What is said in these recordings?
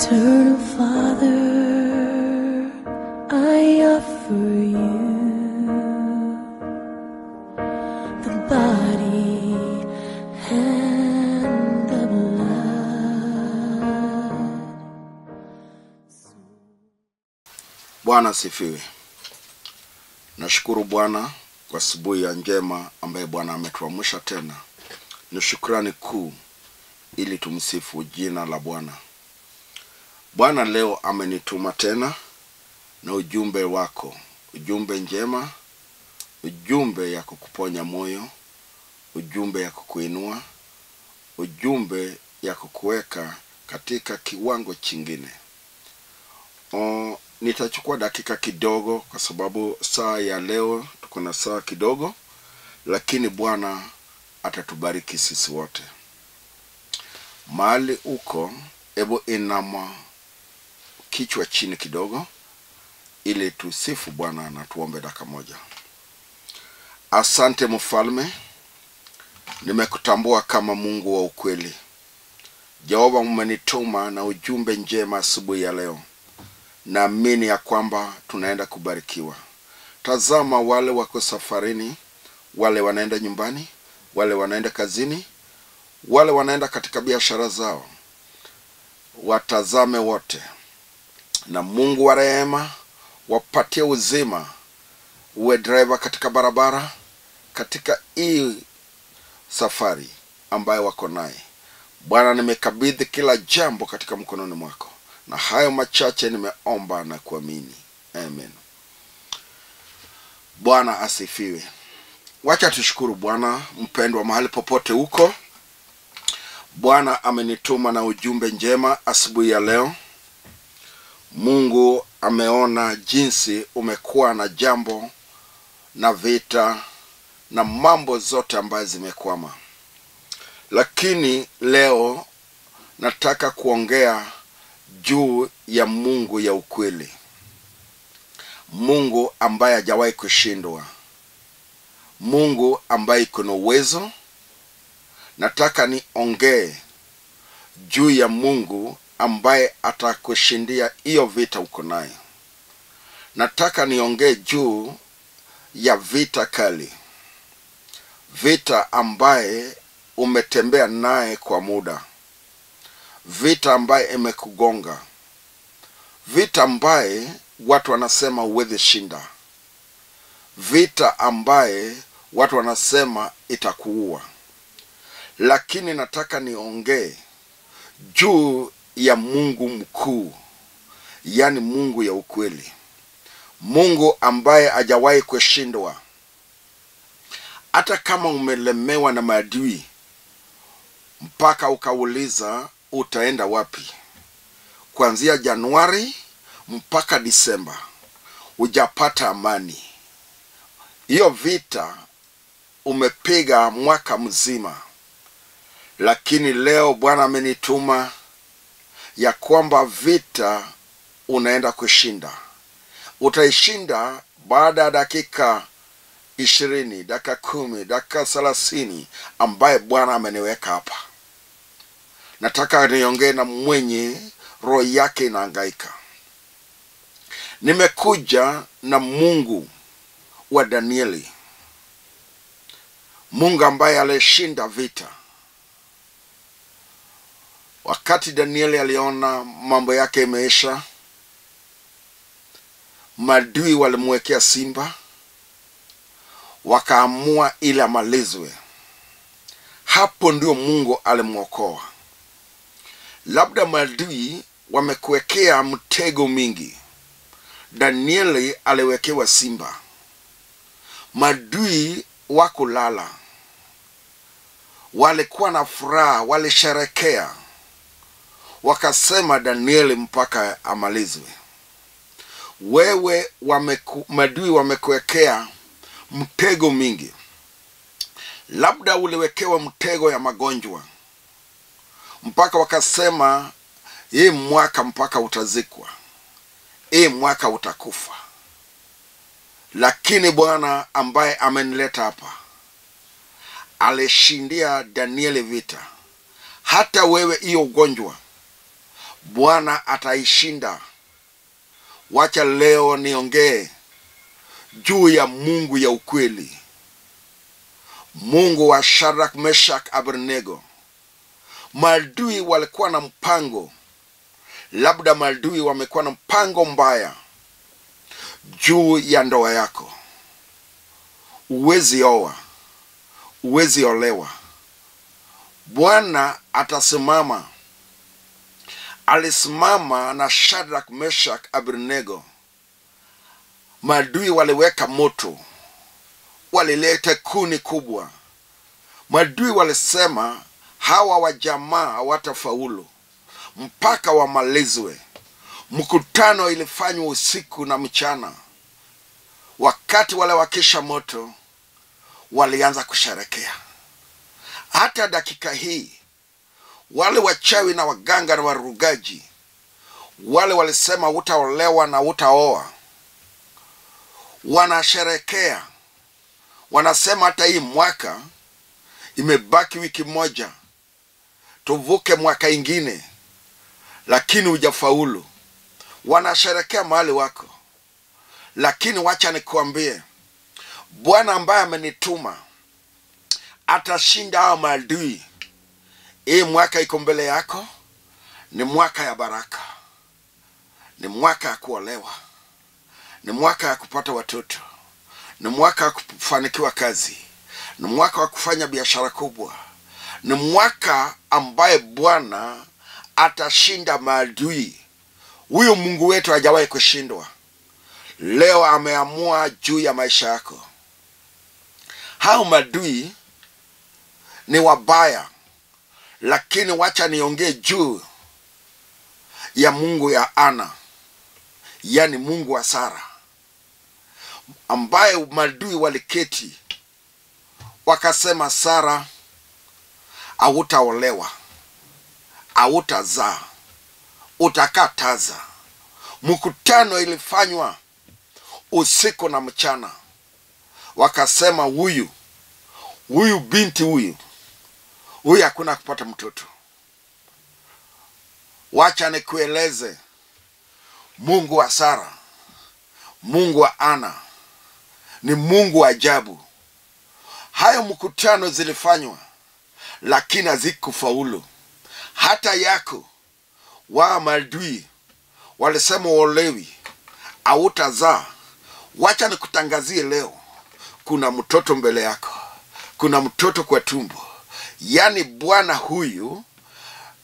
Eternal Father, I offer you the body and the blood. Bwana asifiwe. Nashukuru Bwana kwa asubuhi ya njema ambaye Bwana ametuamsha tena. Ni shukrani kuu ili tumsifu jina la Bwana. Bwana leo amenituma tena na ujumbe wako, ujumbe njema, ujumbe ya kukuponya moyo, ujumbe ya kukuinua, ujumbe ya kukuweka katika kiwango chingine. Nitachukua dakika kidogo kwa sababu saa ya leo tuko na saa kidogo, lakini Bwana atatubariki sisi wote. Mahali uko, ebu inama kichwa chini kidogo ili tusifu Bwana na tuombe dakika moja. Asante Mfalme, nimekutambua kama Mungu wa ukweli. Jehova, umenituma na ujumbe njema asubuhi ya leo. Naamini ya kwamba tunaenda kubarikiwa. Tazama wale wako safarini, wale wanaenda nyumbani, wale wanaenda kazini, wale wanaenda katika biashara zao. Watazame wote. Na Mungu wa rehema wapatie uzima. Uwe driver katika barabara, katika hii safari ambayo wako naye. Bwana, nimekabidhi kila jambo katika mkononi mwako. Na hayo machache nimeomba na kuamini. Amen. Bwana asifiwe. Wacha tushukuru Bwana. Mpendwa, mahali popote huko, Bwana amenituma na ujumbe njema asubuhi ya leo. Mungu ameona jinsi umekuwa na jambo na vita na mambo zote ambayo zimekwama. Lakini leo nataka kuongea juu ya Mungu ya ukweli. Mungu ambaye hajawahi kushindwa. Mungu ambaye kuna uwezo. Nataka niongee juu ya Mungu ambaye atakushindia hiyo vita uko nayo. Nataka niongee juu ya vita kali. Vita ambaye umetembea naye kwa muda. Vita ambaye imekugonga. Vita ambaye watu wanasema huwezi shinda. Vita ambaye watu wanasema itakuua. Lakini nataka niongee juu ya Mungu mkuu, yani Mungu ya ukweli. Mungu ambaye hajawahi kushindwa. Hata kama umelemewa na maadui mpaka ukauliza utaenda wapi, kuanzia Januari mpaka Disemba hujapata amani. Hiyo vita umepiga mwaka mzima. Lakini leo Bwana amenituma ya kwamba vita unaenda kushinda. Utaishinda baada ya dakika 20, dakika 10, dakika 30 ambaye Bwana ameniweka hapa. Nataka niongee na mwenye roho yake inahangaika. Nimekuja na Mungu wa Danieli. Mungu ambaye alishinda vita. Wakati Danieli aliona mambo yake imeisha, maadui walimwekea simba, wakaamua ili amalizwe. Hapo ndio Mungu alimwokoa. Labda maadui wamekuwekea mtego mingi. Danieli aliwekewa simba. Maadui wakulala, walikuwa na furaha, walisherekea, wakasema Danieli mpaka amalizwe. Wewe maadui wamekuwekea mtego mingi. Labda uliwekewa mtego ya magonjwa mpaka wakasema hii mwaka mpaka utazikwa, hii mwaka utakufa. Lakini Bwana ambaye amenileta hapa alishindia Danieli vita. Hata wewe hiyo ugonjwa Bwana ataishinda. Wacha leo niongee juu ya Mungu ya ukweli, Mungu wa Shadrach, Meshach, Abednego. Maadui walikuwa na mpango, labda maadui wamekuwa na mpango mbaya juu ya ndoa yako. Uwezi oa, uwezi olewa. Bwana atasimama. Alisimama na Shadrach, Meshach, Abednego. Maadui waliweka moto, walileta kuni kubwa. Maadui walisema hawa wajamaa hawatafaulu mpaka wamalizwe. Mkutano ilifanywa usiku na mchana. Wakati wale wakisha moto, walianza kusherekea. Hata dakika hii, wale wachawi na waganga na warugaji, wale walisema hutaolewa na hutaoa, wanasherekea. Wanasema hata hii mwaka imebaki wiki moja, tuvuke mwaka ingine, lakini hujafaulu. Wanasherekea mahali wako. Lakini wacha nikuambie, Bwana ambaye amenituma atashinda hao maadui. Hii mwaka iko mbele yako ni mwaka ya baraka, ni mwaka ya kuolewa, ni mwaka ya kupata watoto, ni mwaka wa kufanikiwa kazi, ni mwaka wa kufanya biashara kubwa, ni mwaka ambaye Bwana atashinda maadui. Huyu Mungu wetu hajawahi kushindwa. Leo ameamua juu ya maisha yako. Hao maadui ni wabaya, lakini wacha niongee juu ya Mungu ya Ana, yani Mungu wa Sara, ambaye maadui waliketi wakasema, Sara hautaolewa, hautazaa, utakaa taza. Mkutano ilifanywa usiku na mchana. Wakasema huyu binti huyu hakuna kupata mtoto. Wacha nikueleze, Mungu wa Sara, Mungu wa Ana ni Mungu wa ajabu. Hayo mkutano zilifanywa, lakini hazikufaulu. Hata yako wa maadui walisema uolewi, hautazaa. Wacha nikutangazie leo, kuna mtoto mbele yako, kuna mtoto kwa tumbo. Yani Bwana huyu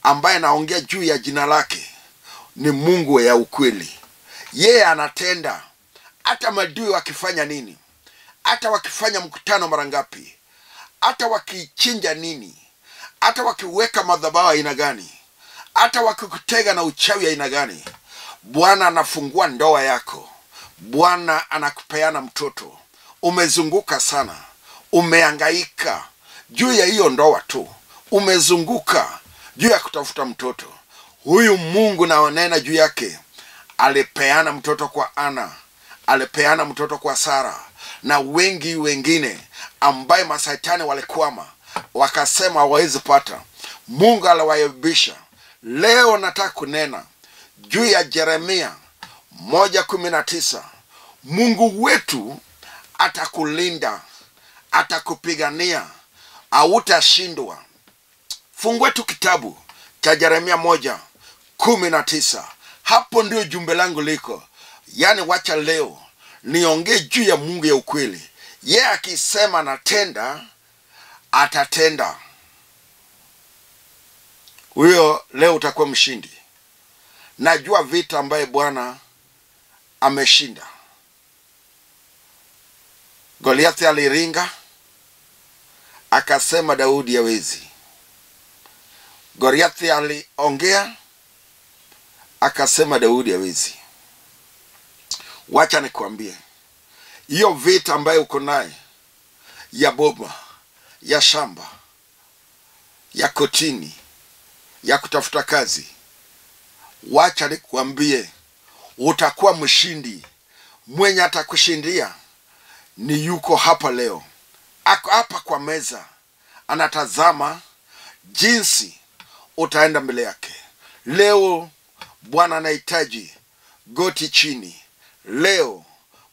ambaye naongea juu ya jina lake ni Mungu ya ukweli. Yeye anatenda. Hata maadui wakifanya nini, hata wakifanya mkutano mara ngapi, hata wakichinja nini, hata wakiweka madhabahu aina gani, hata wakikutega na uchawi aina gani, Bwana anafungua ndoa yako. Bwana anakupeana mtoto. Umezunguka sana, umehangaika juu ya hiyo ndoa tu, umezunguka juu ya kutafuta mtoto. Huyu Mungu naonena juu yake alipeana mtoto kwa Ana, alipeana mtoto kwa Sara na wengi wengine ambaye masaitani walikwama wakasema hawawezi pata. Mungu aliwaibisha. Leo nataka kunena juu ya Yeremia 1:19. Mungu wetu atakulinda, atakupigania, hautashindwa. Fungua tu kitabu cha Yeremia 1:19. Hapo ndio jumbe langu liko. Yani wacha leo niongee juu ya Mungu ya ukweli. Yeye akisema anatenda, atatenda. Huyo leo utakuwa mshindi. Najua vita ambaye Bwana ameshinda. Goliathi aliringa akasema Daudi hawezi. Goliathi aliongea akasema Daudi hawezi. Wacha nikuambie, hiyo vita ambayo uko naye ya boma, ya shamba, ya kotini, ya kutafuta kazi, wacha nikuambie, utakuwa mshindi. Mwenye atakushindia ni yuko hapa leo. Ako hapa kwa meza, anatazama jinsi utaenda mbele yake. Leo Bwana anahitaji goti chini. Leo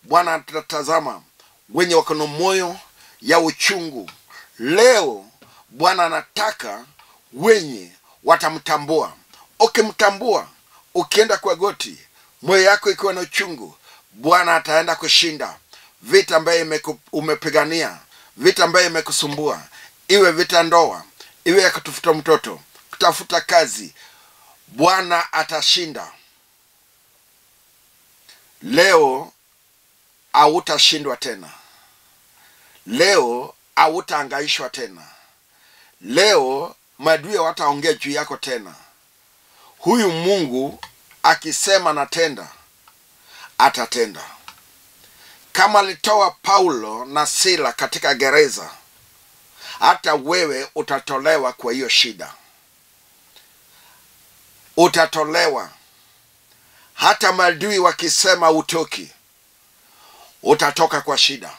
Bwana atatazama wenye wako na moyo ya uchungu. Leo Bwana anataka wenye watamtambua. Ukimtambua, ukienda kwa goti, moyo yako ikiwa na uchungu, Bwana ataenda kushinda vita ambayo umepigania, vita ambayo imekusumbua, iwe vita ndoa, iwe ya kutafuta mtoto, kutafuta kazi. Bwana atashinda. Leo hautashindwa tena. Leo hautahangaishwa tena. Leo maadui hawataongea juu yako tena. Huyu Mungu akisema natenda, atatenda. Kama alitoa Paulo na Sila katika gereza, hata wewe utatolewa kwa hiyo shida. Utatolewa. Hata maadui wakisema utoki, utatoka kwa shida.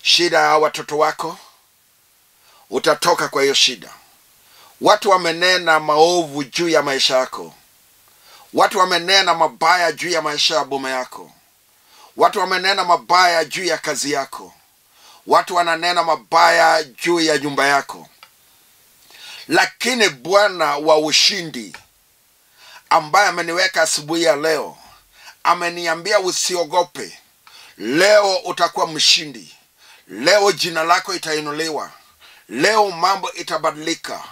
Shida ya watoto wako, utatoka kwa hiyo shida. Watu wamenena maovu juu ya maisha yako. Watu wamenena mabaya juu ya maisha ya boma yako. Watu wamenena mabaya juu ya kazi yako. Watu wananena mabaya juu ya nyumba yako. Lakini Bwana wa ushindi, ambaye ameniweka asubuhi ya leo, ameniambia usiogope. Leo utakuwa mshindi. Leo jina lako itainuliwa. Leo mambo itabadilika.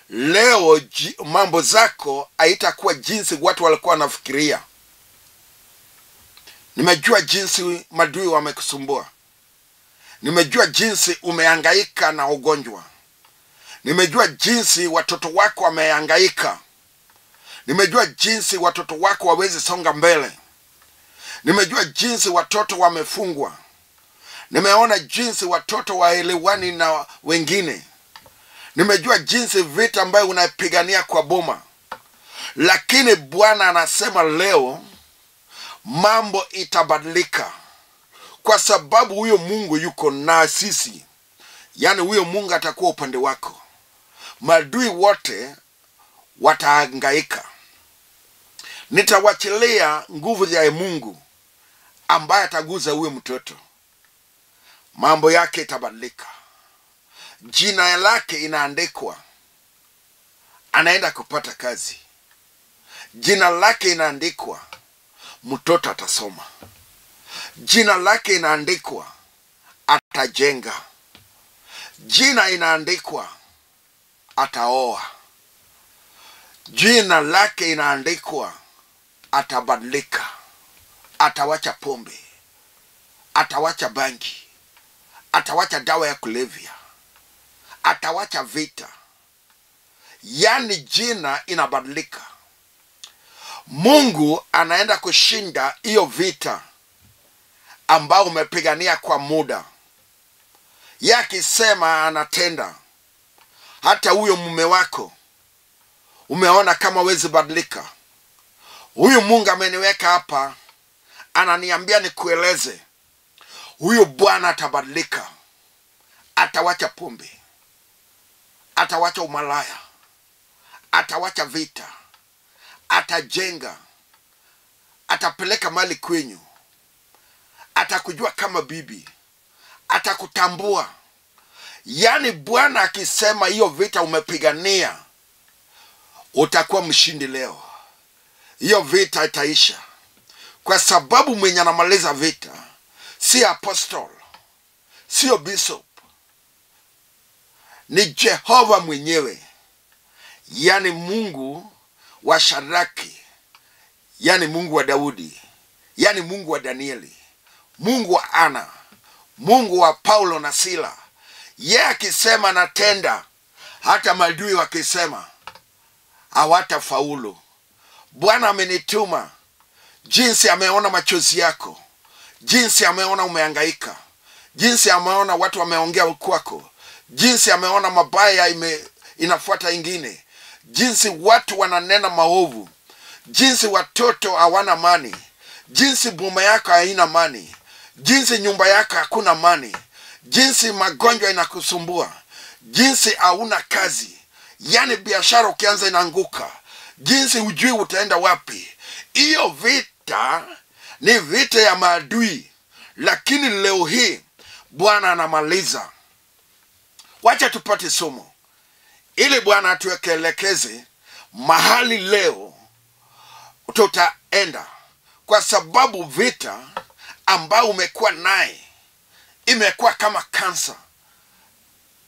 Leo mambo zako haitakuwa jinsi watu walikuwa wanafikiria. Nimejua jinsi maadui wamekusumbua. Nimejua jinsi umehangaika na ugonjwa. Nimejua jinsi watoto wako wamehangaika. Nimejua jinsi watoto wako wawezi songa mbele. Nimejua jinsi watoto wamefungwa. Nimeona jinsi watoto waelewani na wengine. Nimejua jinsi vita ambayo unapigania kwa boma. Lakini Bwana anasema leo mambo itabadilika. Kwa sababu huyo Mungu yuko na sisi. Yaani huyo Mungu atakuwa upande wako. Maadui wote watahangaika. Nitawachilia nguvu ya Mungu ambaye ataguza huyo mtoto. Mambo yake itabadilika. Jina lake inaandikwa, anaenda kupata kazi. Jina lake inaandikwa, mtoto atasoma. Jina lake inaandikwa, atajenga. Jina inaandikwa, ataoa. Jina lake inaandikwa, atabadilika. Atawacha pombe, atawacha bangi, atawacha dawa ya kulevya, atawacha vita. Yani jina inabadilika. Mungu anaenda kushinda hiyo vita ambao umepigania kwa muda. Yeye akisema anatenda. Hata huyo mume wako umeona kama hawezi badilika. Huyu Mungu ameniweka hapa, ananiambia nikueleze, huyu bwana atabadilika. Atawacha pombe, atawacha umalaya, atawacha vita, atajenga, atapeleka mali kwenyu, atakujua kama bibi, atakutambua. Yani Bwana akisema hiyo vita umepigania, utakuwa mshindi leo. Hiyo vita itaisha. Kwa sababu mwenye anamaliza vita si apostle, sio bishop, ni Jehova mwenyewe. Yani Mungu wa Shadraki, yani Mungu wa Daudi, yani Mungu wa Danieli, Mungu wa Ana, Mungu wa Paulo na Sila. Yeye akisema natenda, hata maadui wakisema hawatafaulu. Bwana amenituma. Jinsi ameona machozi yako, jinsi ameona umehangaika, jinsi ameona watu wameongea kwako, jinsi ameona mabaya inafuata ingine, jinsi watu wananena maovu, jinsi watoto hawana amani, jinsi boma yako haina amani, jinsi nyumba yako hakuna amani, jinsi magonjwa inakusumbua, jinsi hauna kazi, yani biashara ukianza inaanguka, jinsi hujui utaenda wapi. Hiyo vita ni vita ya maadui, lakini leo hii Bwana anamaliza. Wacha tupate somo ili Bwana atuelekeze mahali leo tutaenda, kwa sababu vita ambayo umekuwa naye imekuwa kama kansa,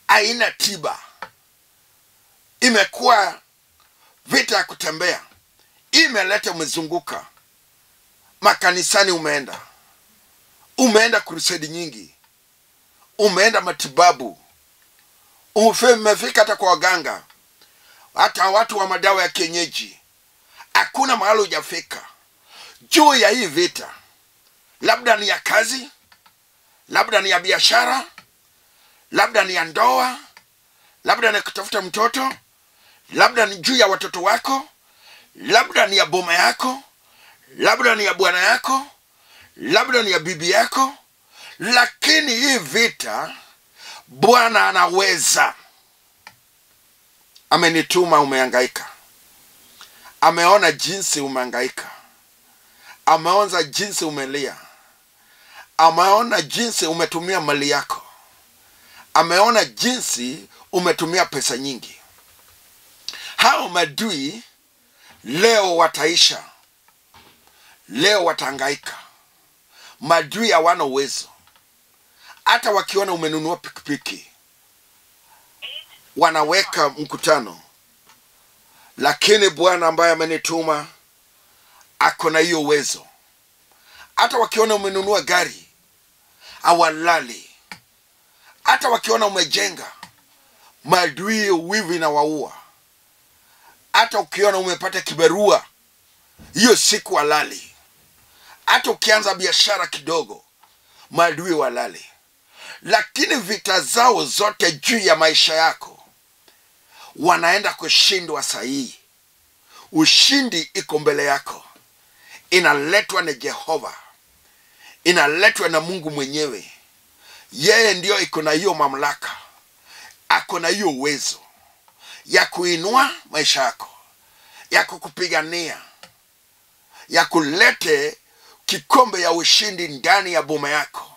haina tiba. Imekuwa vita ya kutembea, imeleta umezunguka makanisani, umeenda crusade nyingi, umeenda matibabu, umefika hata kwa waganga, hata watu wa madawa ya kienyeji. Hakuna mahali hujafika juu ya hii vita. Labda ni ya kazi, labda ni ya biashara, labda ni ya ndoa, labda ni kutafuta mtoto, labda ni juu ya watoto wako, labda ni ya boma yako, labda ni ya bwana yako, labda ni ya bibi yako. Lakini hii vita Bwana anaweza. Amenituma, umehangaika. Ameona jinsi umehangaika. Ameona jinsi umelia. Ameona jinsi umetumia mali yako. Ameona jinsi umetumia pesa nyingi. Hao maadui leo wataisha. Leo watahangaika. Maadui hawana uwezo. Hata wakiona umenunua pikipiki, wanaweka mkutano. Lakini Bwana ambaye amenituma ako na hiyo uwezo. Hata wakiona umenunua gari, hawalali. Hata wakiona umejenga, maadui wivu na waua. Hata ukiona umepata kibarua, hiyo siku walali. Hata ukianza biashara kidogo, maadui walali. Lakini vita zao zote juu ya maisha yako wanaenda kushindwa sahihi. Ushindi iko mbele yako, inaletwa na Jehova, inaletwa na Mungu mwenyewe. Yeye ndio iko na hiyo mamlaka, ako na hiyo uwezo ya kuinua maisha yako, ya kukupigania, ya kulete kikombe ya ushindi ndani ya boma yako,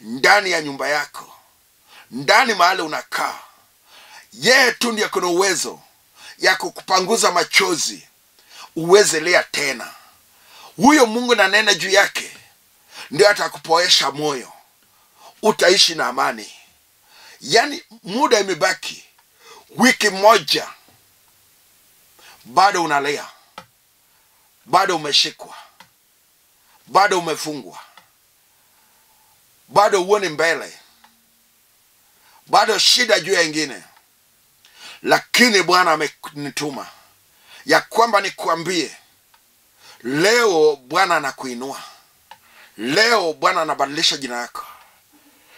ndani ya nyumba yako, ndani mahali unakaa. Yeye tu ndiye kuna uwezo ya kukupanguza machozi uweze lia tena. Huyo Mungu nanena juu yake ndio atakupoesha moyo, utaishi na amani. Yani muda imebaki wiki moja, bado unalia, bado umeshikwa, bado umefungwa, bado huoni mbele, bado shida juu ya ingine. Lakini Bwana amenituma ya kwamba nikuambie leo Bwana anakuinua. Leo Bwana anabadilisha jina lako.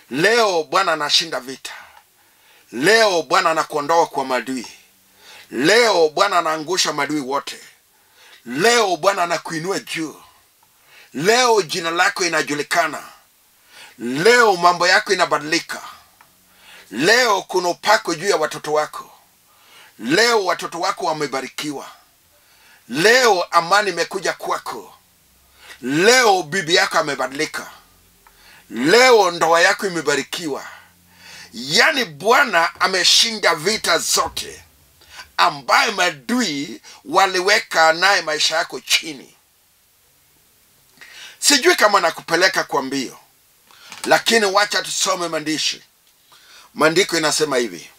Leo Bwana anashinda vita. Leo Bwana anakuondoa kwa maadui. Leo Bwana anaangusha maadui wote. Leo Bwana anakuinua juu. Leo jina lako inajulikana. Leo mambo yako inabadilika. Leo kuna upako juu ya watoto wako. Leo watoto wako wamebarikiwa. Leo amani imekuja kwako. Leo bibi yako amebadilika. Leo ndoa yako imebarikiwa. Yani Bwana ameshinda vita zote ambaye maadui waliweka naye maisha yako chini. Sijui kama nakupeleka kwa mbio, lakini wacha tusome maandishi. Maandiko inasema hivi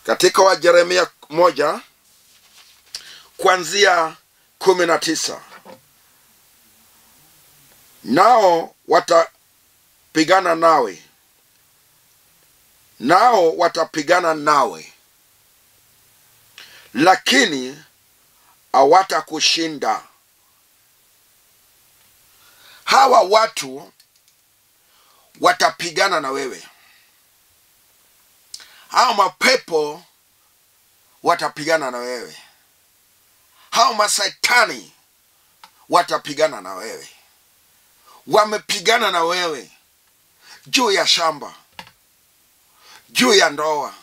katika wa Yeremia 1 kuanzia 19: nao watapigana nawe, nao watapigana nawe, lakini hawatakushinda. Hawa watu watapigana na wewe. Hao mapepo watapigana na wewe. Hao mashetani watapigana na wewe. Wamepigana na wewe juu ya shamba, juu ya ndoa,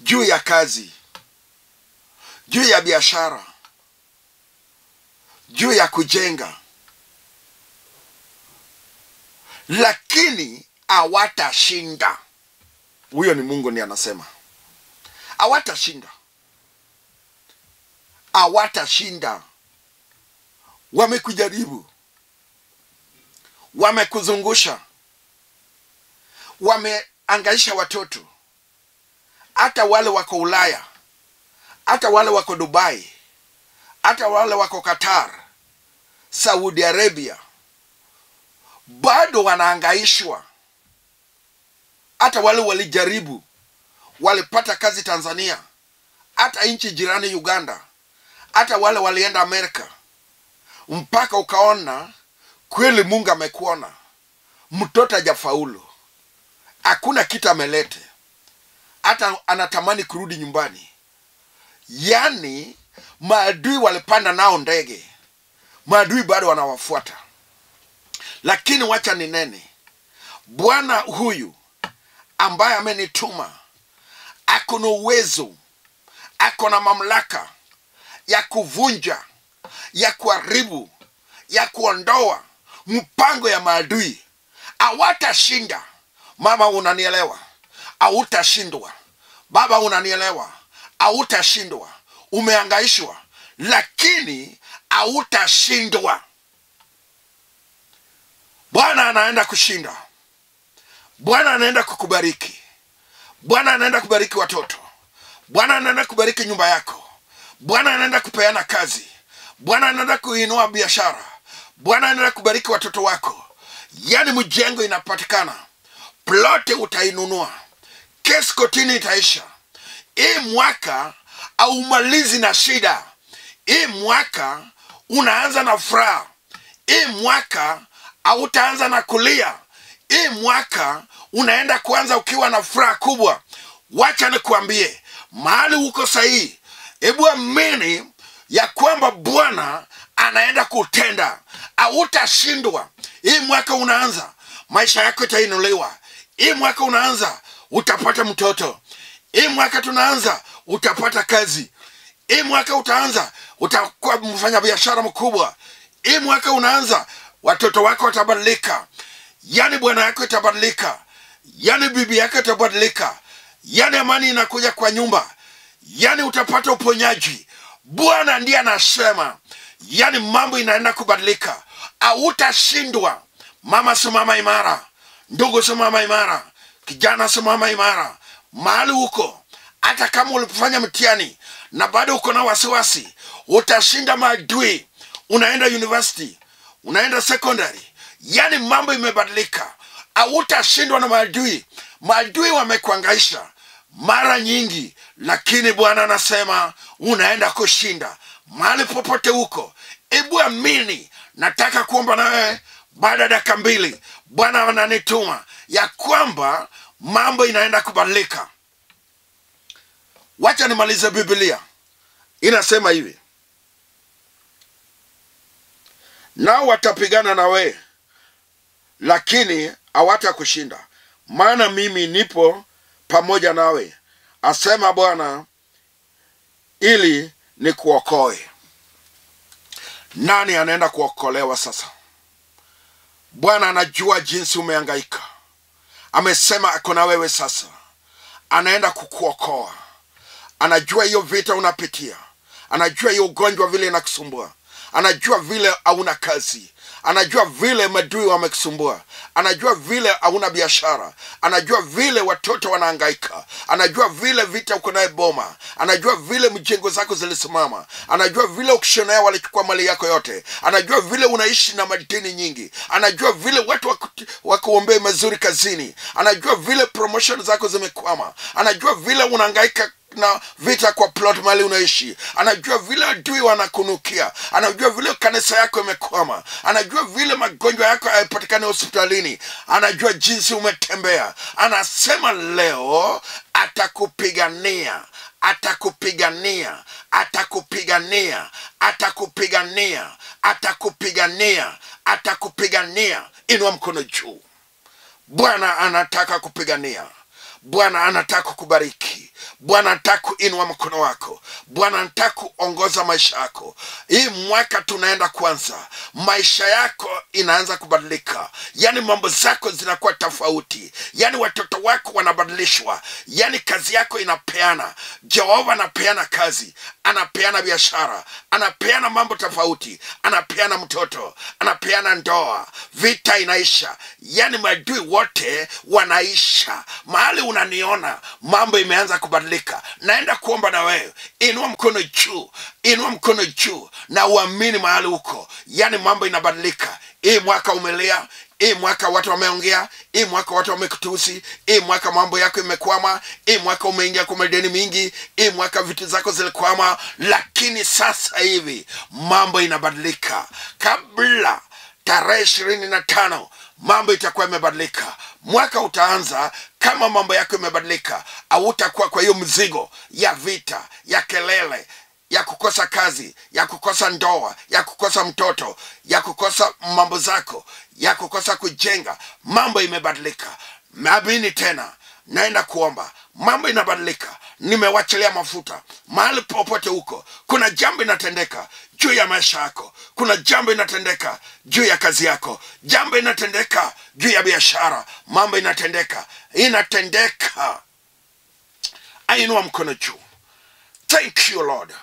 juu ya kazi, juu ya biashara, juu ya kujenga, lakini hawatashinda. Huyo ni Mungu ndiye anasema. Hawatashinda. Hawatashinda. Wamekujaribu, wamekuzungusha, wameangaisha watoto, hata wale wako Ulaya, hata wale wako Dubai, hata wale wako Qatar, Saudi Arabia, bado wanaangaishwa. Hata wale walijaribu, walipata kazi Tanzania, hata nchi jirani Uganda, hata wale walienda Amerika, mpaka ukaona kweli Mungu amekuona. Mtoto hajafaulu, hakuna kitu amelete, hata anatamani kurudi nyumbani. Yani maadui walipanda nao ndege, maadui bado wanawafuata. Lakini wacha ninene, Bwana huyu ambaye amenituma ako na uwezo, ako na mamlaka ya kuvunja, ya kuharibu, ya kuondoa mpango ya maadui. Hawatashinda. Mama unanielewa? Hautashindwa. Baba unanielewa? Hautashindwa. Umeangaishwa, lakini hautashindwa. Bwana anaenda kushinda. Bwana anaenda kukubariki. Bwana anaenda kubariki watoto. Bwana anaenda kubariki nyumba yako. Bwana anaenda kupeana kazi. Bwana anaenda kuinua biashara. Bwana anaenda kubariki watoto wako. Yani mjengo inapatikana, ploti utainunua, kesi kotini itaisha. Hii mwaka haumalizi na shida. Hii mwaka unaanza na furaha. Hii mwaka hautaanza na kulia. Hii mwaka unaenda kuanza ukiwa na furaha kubwa. Wacha nikuambie, mahali uko sahihi, hebu amini ya kwamba Bwana anaenda kutenda. Hautashindwa. Hii mwaka unaanza, maisha yako itainuliwa. Hii mwaka unaanza, utapata mtoto. Hii mwaka tunaanza, utapata kazi. Hii mwaka utaanza, utakuwa mfanya biashara mkubwa. Hii mwaka unaanza, watoto wako watabadilika. Yani bwana yako itabadilika. Yani bibi yako itabadilika. Yani amani inakuja kwa nyumba. Yani utapata uponyaji. Bwana ndiye anasema. Yani mambo inaenda kubadilika. Hautashindwa. Mama simama imara, ndugu simama imara, kijana simama imara. Mahali uko, hata kama ulifanya mtihani na bado uko na wasiwasi, utashinda maadui. Unaenda university, unaenda secondary, yani mambo imebadilika. Hautashindwa na maadui. Maadui wamekuangaisha mara nyingi, lakini Bwana anasema unaenda kushinda. Mahali popote uko, hebu amini. Nataka kuomba na wewe baada ya dakika 2. Bwana ananituma ya kwamba mambo inaenda kubadilika. Wacha nimalize Biblia. Inasema hivi: nao watapigana na wewe, lakini hawatakushinda, maana mimi nipo pamoja nawe, asema Bwana, ili nikuokoe. Nani anaenda kuokolewa sasa? Bwana anajua jinsi umehangaika. Amesema ako na wewe sasa. Anaenda kukuokoa. Anajua hiyo vita unapitia. Anajua hiyo ugonjwa vile inakusumbua. Anajua vile hauna kazi. Anajua vile madui wamekusumbua. Anajua vile hauna biashara. Anajua vile watoto wanahangaika. Anajua vile vita uko naye boma. Anajua vile mjengo zako zilisimama. Anajua vile ukishonea walichukua mali yako yote. Anajua vile unaishi na madeni nyingi. Anajua vile watu wakuombee mazuri kazini. Anajua vile promotion zako zimekwama. Anajua vile unahangaika na vita kwa plot mali unaishi. Anajua vile adui wanakunukia. Anajua vile kanisa yako imekwama. Anajua vile magonjwa yako hayapatikani hospitalini. Anajua jinsi umetembea. Anasema leo atakupigania. Atakupigania. Atakupigania. Atakupigania. Atakupigania. Atakupigania. Inua mkono juu. Bwana anataka kupigania. Bwana anataka kukubariki. Bwana anataka kuinua mkono wako. Bwana anataka kuongoza maisha yako. Hii mwaka tunaenda kwanza, maisha yako inaanza kubadilika. Yani mambo zako zinakuwa tofauti. Yani watoto wako wanabadilishwa. Yani kazi yako inapeana. Jehova anapeana kazi, anapeana biashara, anapeana mambo tofauti, anapeana mtoto, anapeana ndoa. Vita inaisha. Yani maadui wote wanaisha. Mahali unaniona mambo imeanza kubadilika. Naenda kuomba na wewe. Inua mkono juu, inua mkono juu na uamini mahali uko. Yani mambo inabadilika. Hii mwaka umelia, hii mwaka watu wameongea, hii mwaka watu wamekutusi, hii mwaka mambo yako imekwama, hii mwaka umeingia kwa madeni mingi, hii mwaka vitu zako zilikwama, lakini sasa hivi mambo inabadilika. Kabla tarehe 25 mambo itakuwa imebadilika. Mwaka utaanza kama mambo yako imebadilika. Hautakuwa kwa hiyo mzigo ya vita, ya kelele, ya kukosa kazi, ya kukosa ndoa, ya kukosa mtoto, ya kukosa mambo zako, ya kukosa kujenga. Mambo imebadilika. Naamini tena, naenda kuomba. Mambo inabadilika. Nimewachilia mafuta. Mahali popote huko, kuna jambo inatendeka juu ya maisha yako. Kuna jambo inatendeka juu ya kazi yako. Jambo inatendeka juu ya biashara. Mambo inatendeka. Inatendeka. Ainua mkono juu. Thank you Lord.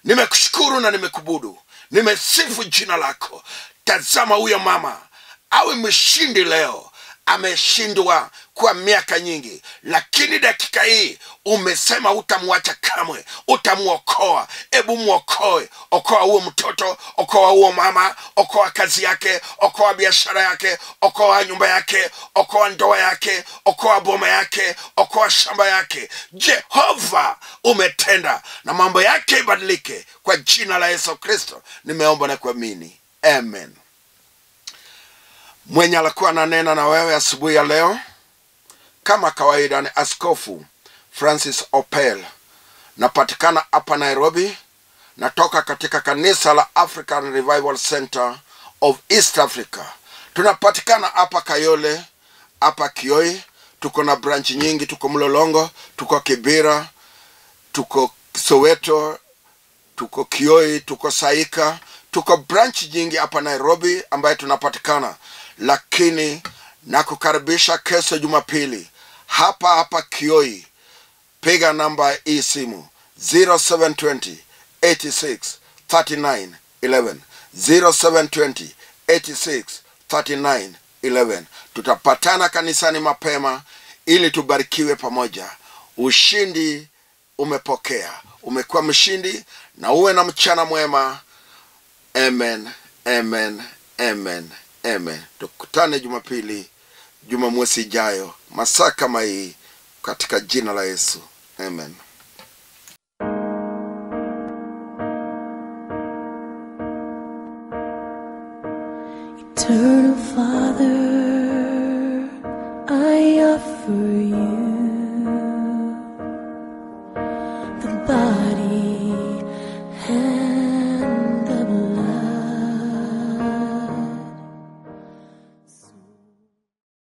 Nimekushukuru na nimekubudu. Nimesifu jina lako. Tazama huyo mama awe mshindi leo. Ameshindwa kwa miaka nyingi, lakini dakika hii umesema utamwacha kamwe, utamuokoa. Ebu muokoe. Okoa huo mtoto, okoa huo mama, okoa kazi yake, okoa biashara yake, okoa nyumba yake, okoa ndoa yake, okoa boma yake, okoa shamba yake. Jehova umetenda, na mambo yake ibadilike kwa jina la Yesu Kristo. Nimeomba na kuamini. Amen. Mwenye alikuwa ananena na wewe asubuhi ya leo kama kawaida ni Askofu Francis Opel. Napatikana hapa Nairobi. Natoka katika kanisa la African Revival Center of East Africa. Tunapatikana hapa Kayole, hapa Kioi. Tuko na branch nyingi, tuko Mlolongo, tuko Kibera, tuko Soweto, tuko Kioi, tuko Saika. Tuko branch nyingi hapa Nairobi ambaye tunapatikana. Lakini nakukaribisha kesho Jumapili hapa hapa Kioi. Piga namba hii simu 0720 86 39 11, 0720 86 39 11. Tutapatana kanisani mapema ili tubarikiwe pamoja. Ushindi umepokea, umekuwa mshindi, na uwe na mchana mwema. Amen, amen, amen, amen. Tukutane Jumapili, Jumamosi ijayo, masaa kama hii, katika jina la Yesu. Amen. Eternal Father, I offer you